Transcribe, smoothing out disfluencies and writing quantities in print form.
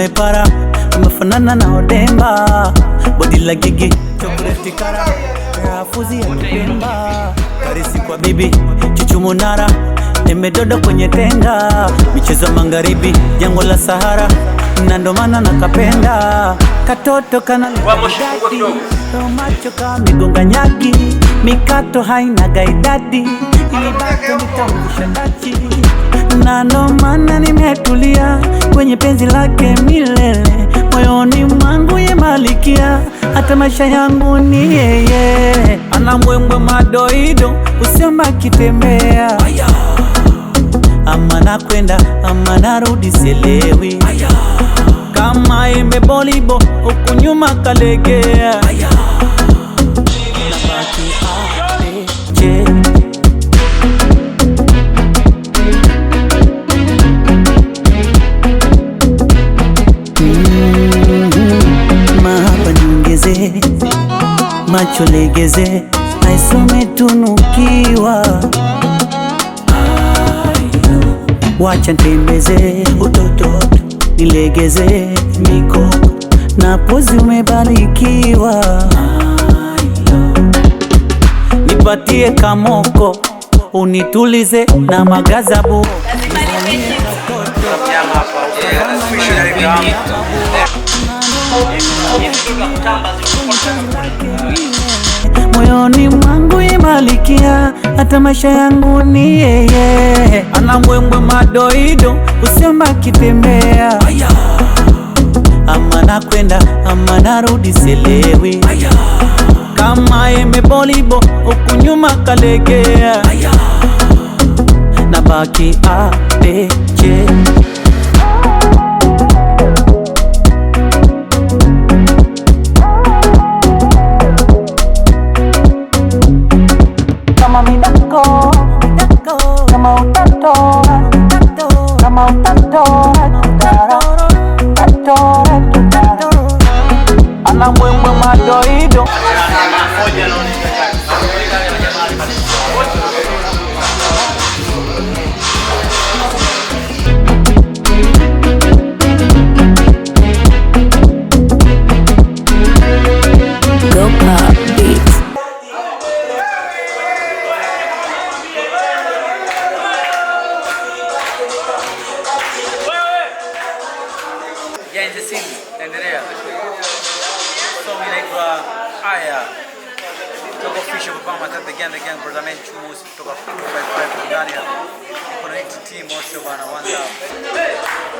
Umepara, umefanana na Odemba, body la gigi, chocolate kara, rafuzi ya Lupemba, karisi kwa bibi, chuchumunara, nimedodo kwenye tenga, michezo magharibi, jangwa la Sahara, na ndo maana nakapenda katoto kana macho kama migonga nyaki, mikato haina gaidadi, ilibaki nitamvusha tachi, na ndo maana nimetulia kwenye penzi lake milele, moyoni mwangu ye malikia, hata maisha yangu ni yeye. Ana mbwembwe madoido, usema kitembea, ama nakwenda ama narudi sielewi, kama embe bolibo huku nyuma kalegea. Nabaki A, B, C. Mahaba niongeze, macho legeze, aisome tunukiwa, wacha nitembeze utoto nilegeze miko na pozi umebarikiwa, nipatie kamoko unitulize na magazabu. Moyoni mwangu ye malikia, hata maisha yangu ni yeye. Ana mbwembwe madoido, usema kitembea, ama nakwenda ama narudi sielewi, kama embe bolibo huku nyuma kalegea, nabaki A, B, C. Kama midako, kama utato, kama utato, tato, tato, ana mbwembwe madoido. Go Pop Beats. Yeah, in the scene, naendelea. Song inaitwa Aya. Toka official Papa Matata the gang, the gang, brother man Chumus kutoka 255 Tanzania. Kuna hit team also bana, one love.